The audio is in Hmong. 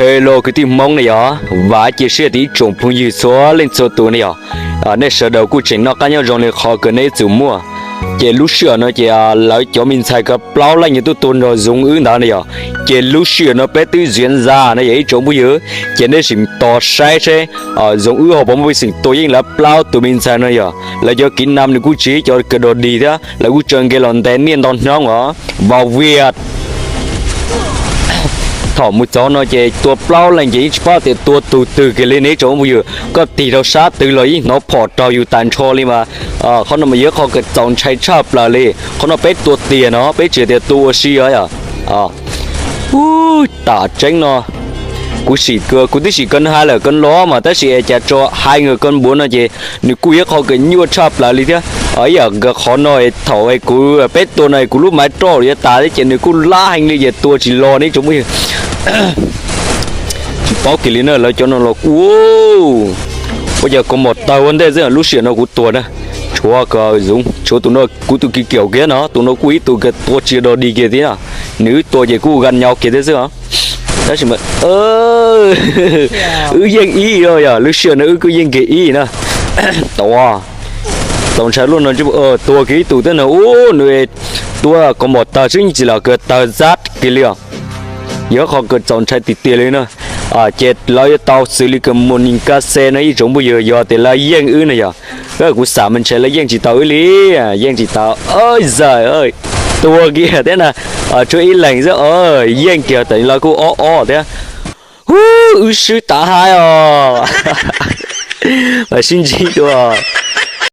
Hello kwv tij Hmoob ne yog, vam cia siab tias ib tsoom phooj ywg txhua leej txhua tus ne yog, nej sawv daws kuj tseem noj qab nyob zoo li qhov uas nej txawm muaj. Ces lub sij hawm no ces lawv cov me ntxhais ko plaub leej yuav tuaj tua nrog Zoov wb ntawd ne yog. Ces lub sij hawm no peb twb ziv ntxa no yog ib tsoom phooj ywg, ces nej sim tos saib seb Zoov wb ho puas muaj peev xwm tua yeej lawv plaub tus me ntxhais no yog. Lawv cov kiv nam nws kuj tsis yog cov kawg dog dig thiab, lawv kuj tseem nkees los ntes niaj ntau hnub os. Vau vias Thaum mus txog no ces tua plaub leeg ces yeej tsis paub tias tua tus twg kiag li ne tsoom phooj ywg. Koj tig rau sab twg los yeej hnov phom raug yus tas nrho li mas. Qhov no mas yog qhov kawg txaus ntshai tshaj plaws li. Qhov no peb tua tiag no, peb tsis tias tua ua si os yog. Ub, tam tseeb no kuv sim, kuv twb sim ko hais lawm ko los mas tab sis es cas tso hais nkawd ko npuav no ces nws kuj yog qhov kawg nyuaj tshaj plaws li thiab. Ib yam nkawd qhov no thaum kuv, peb tua no kuv lub maiv roj yuav tas thiab ces nws kuj lab heev li ces tua tsis los ne tsoom phooj ywg. Tsis paub kiag li na, lawv cov no los kuj, ua cas ko mos tawg ua ntej xwb lub sij hawm no kuv tua na. Tshuav ko Zoov, tshuav tus no kuv tus kiv kiaum kiag no, tus no kuj ib tug kawg tua tsis dog dig kiag thiab, nws wb tua ces kuj ga nyau kiag thiab xwb os. Tab sis mas wb yeej ib yog, lub sij hawm no wb kuj yeej kiag ib na. Tau, txaus ntshai luaj no, tua kiag ib tug thiab no ub, nws tua ko mos tawg xwb yeej tsis los kawg tawg zab kiag li os. Yog qhov kawg txaus ntshai tiag tiag li na. Ces lawv yuav tau xws li kawg mus nim ka xe no ib tsoom phooj ywg, yog tias lawv yeej wb no yog. Kuv xam mas ntshe lawv yeej tsis tau wb li, yeej tsis tau. Oj zaj, tua kiag thiab na, tshuav ib leeg xwb, yeej kiag tam lawv kuj ob ob thiab. Ub, wb swb tav hais os. Mas sib ntsib dua.